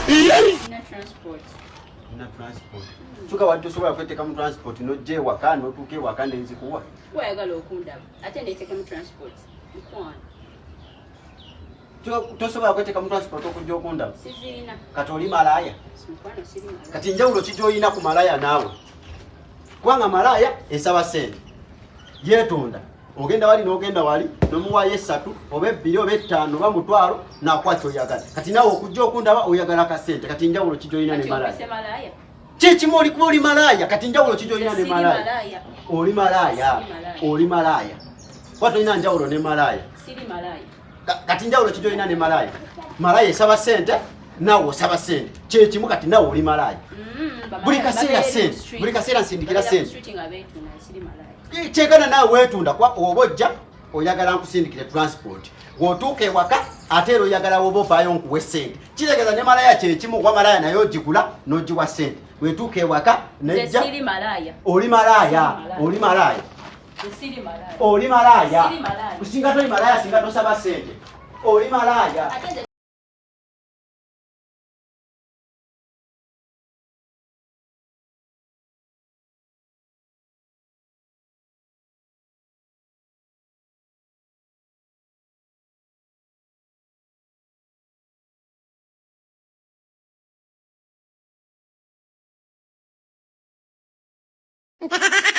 Sina transport. Na transport. Kyokka wadde osobola kweteeka mu transport n'ojja ewaka n'otuuka ewaka nenzikuwa. Wayagala okundaba ate neeteeka mu transport. Mukwano. Tosobola kweteeka mu transport okujja okundaba. Sizirina. Kati oli malaaya. Mukwano siri malaaya. Kati njawulo ki gy'olina ku malaaya naawe? Kubanga malaaya esaba ssente. Yeetunda. Ogenda wali n'ogenda wali n'omuwaayo 3 oba 2 oba 5 oba 5 n'akuwa ky'oyagala. Kati naawe okujja okundaba oyagala kasente. Kati njawulo ki gy'olina ne malaaya? Kye kimu oli kuba oli malaaya. Kati njawulo ki gy'olina ne malaaya? Oli malaaya. Oli malaaya. Kuba tolina njawulo ne malaaya. Siri malaaya. Kati njawulo ki gy'olina ne malaaya? Malaaya esaba ssente, naawe osaba ssente. Kye kimu kati naawe oli malaaya. Buli kaseera ssente, buli kaseera nsindikira ssente. Kyekana naawe weetunda kuba oba ojja oyagala nkusindikire transport. Bw'otuuka ewaka ate era oyagala woba ovaayo nkuwe ssente. Kitegeeza ne malaaya kye kimu kuba malaaya naye ogigula n'ogiwa ssente. Bw'etuuka ewaka nejja. Oli malaaya, oli malaaya. Oli malaaya. Singa toli malaaya singa tosaba ssente. Oli malaaya. Ha ha ha!